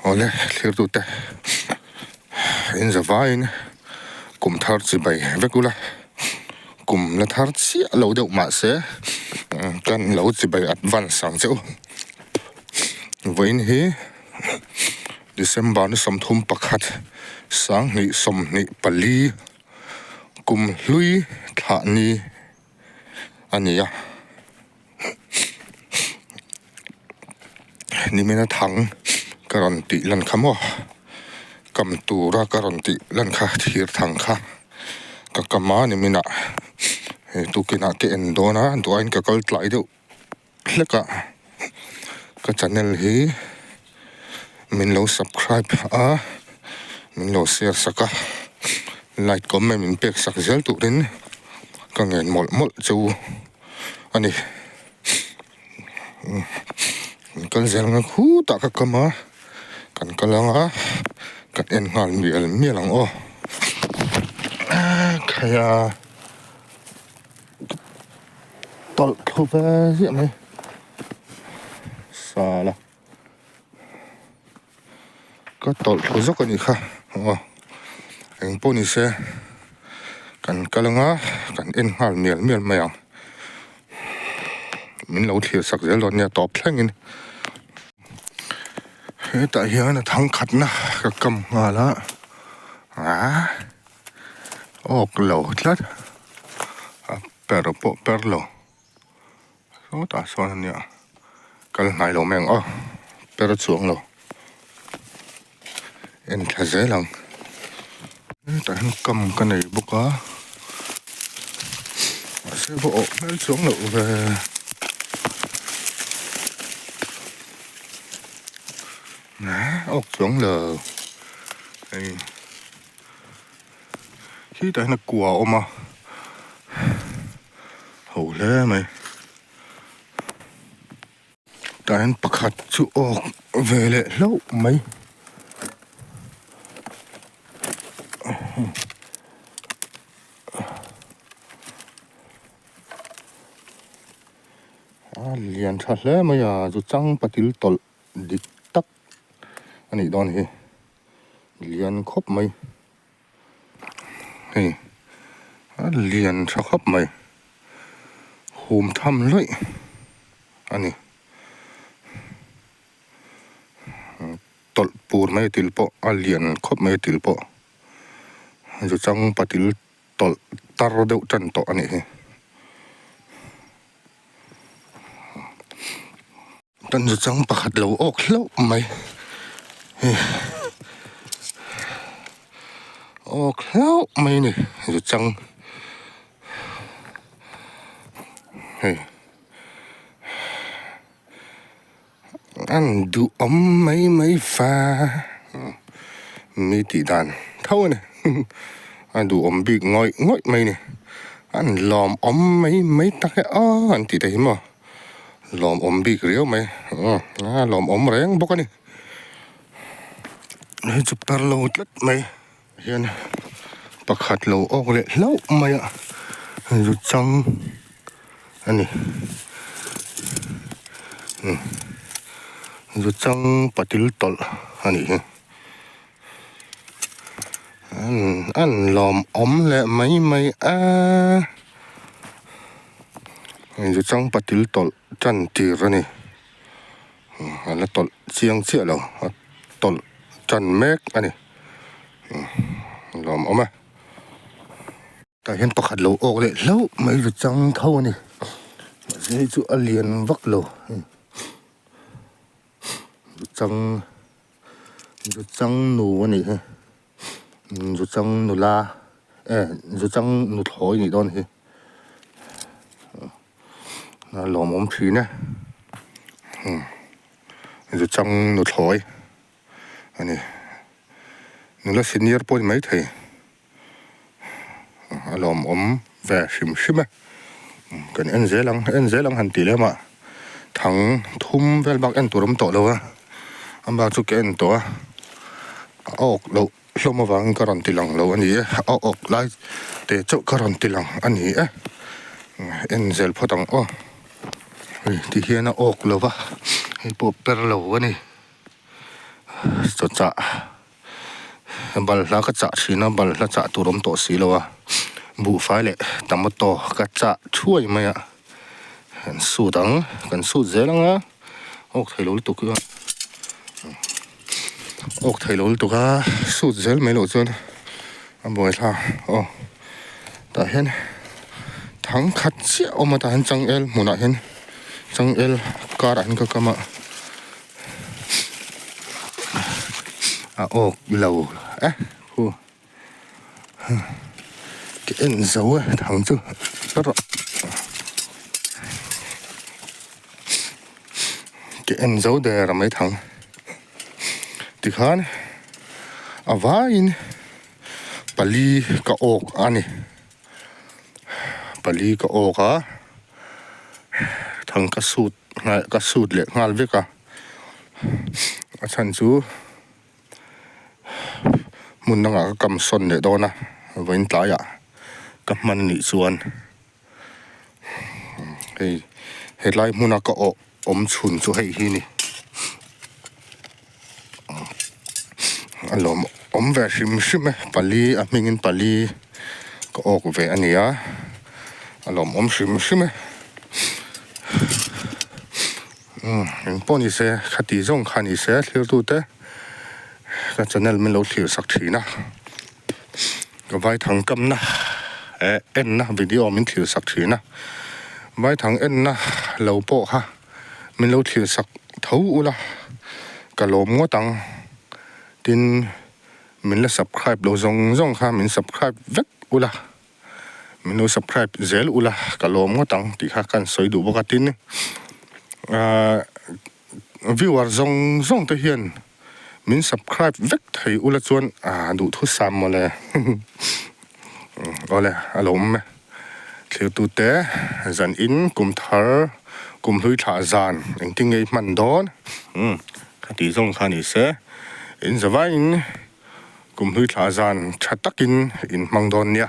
Awle thlirtute in zavaiin kum thar chi bai vek ula kum la thar chiah lo deuh mahse kan lo chi bai advance ang che u vawiin hi December ni 31 2024 kum hlui thlah ni a ni a. Nimina thang ka rawn tih lan kha maw kam tura ka rawn tih lan kha thir thang kha ka kam a niminah hei tukinah ka en dawn a duhaiin ka kal tlai deuh hlek a ka channel hi min lo subscribe a min lo share sak a like comment min pek sak zel turin ka ngen mawlh mawlh chu a ni. Kan kal zel ang a khutah ka kam a kan kal ang a kan en nghal mial mial ang aw khaia tawlh thlu ve ziah mai sala ka tawlh thlu zawk a nih kha aw engpawh ni se kan kal ang a kan en nghal mial mial mai ang min lo thlir sak zel dawn nia tawp thlengin hetah hian a thangkhatna ka kam nghal a ah awk lo tlat a per pawh per lo. Sawtah sawn ania kal hnai lo mai ang aw per a chuang lo en thla zel ang hetah hian kam ka nei bawk a mahse va awh hmel chuang loh ve awk chuang lo hei khitah hian a kua a awm a. Ho hle mai. Tah hian pakhat chu awk ve leh hlauh mai. A lian tha hle mai a chu chang patil tawlh dik tak a nih dawn hi lian khawp mai. Hei a lian tha khawp mai hum tham luih a ni tawlh pur mai til pawh a lian khawp mai til pawh zu chang patil tawlh tar deuh tan tawh a nih hi. Kan zu chang pakhat lo awk hlauh mai hei awk hlauh mai a ni zu chang hei an duhawm mai mai fa mi tih dan tho a ni a duhawm bik ngawih ngawih mai a ni an lawmawm mai mai tak e aw an tih te hi maw. Lawmawm bik riau mai a lawmawm reng bawk a ni hei chu per lo tlat mai hian pakhat lo awk leh hlauh mai a zu chang a ni zu chang patil tawlh a nih hi an lawmawm leh mai mai a. Zu chang patil tawlh tan tir a ni a la tawlh chiang chiah lo a tawlh tan mek a ni lawm awm e tah hian pakhat lo awk leh hlauh mai zu chang tho a ni mahse hei chu a lian vak lo zu chang zu chang nu a nih hi zu chang nula e zu chang nuthlawi a nih dawn hi. A lawmawm thin e zu chang nuthlawi a ni nula senior pawh a ni maithei a lawmawm ve hrim hrim e kan en zel ang en zel ang han tih lem ah thang thum vel bak en tur awm tawh lo a amah chu ka en tawh a a awk loh. Hlawm avangin ka rawn ti lang lo a ni e, a awk lai te chauh ka rawn ti lang a ni e, en zel phawt ang aw, hei ti hian a awk lo va, hei pawh per lo a ni, Chaw chah balhla ka chah thin a balhla chah tur awm tawh si lo a buhfai leh tomato ka chah thuai mai a kan sut ang kan sut zel ang a awk thei lo lutuk a awk thei lo lutuk a sut zel mai loh chuan a buai thlak aw tah hian thang khat chiah a awm a tah hian changel hmunah hian changel karah hian ka kam a. A awk lo e hu ka en zo e thang chu erawh ka en zo der a mai thang tikhan a vaiin pali ka awk a ni pali ka awk a thang ka sut. Ka sut leh nghal vek a, a chhan chu hmun dangah ka kam sawn leh dawn a, vawiin tlaiah ka hman nih chuan hei helai hmuna ka awh awm chhun chu hei hi a ni. A lawm awm ve hrim hrim e pali a hmingin pali ka awk ve a ni a a lawm awm hrim hrim e umm eng pawh ni se khati zawng kha ni se thlir tute ka channel min lo thlir sak thin a ka vaithang kamna eh enna video min thlir sak thin a vaithang enna lo pawh kha. Min lo thlir sak tho ula ka lawm ngawt ang. Tin, min la subscribe lo zawng zawng kha min subscribe vek ula, min lo subscribe zel ula ka lawm ngawt ang tih kha ka han sawi duh bawk a. Tin, ahh viewer zawng zawng te hian min subscribe vek thei ula chuan ahh duhthusam mawle awle a lo awm e. Thirtute zan in kum thar kum hlui thlah zan engtin nge i hman dawn umm ka tih zawng kha ni se in zavaiin kum hlui thlah zan tha takin in hmang dawn nia.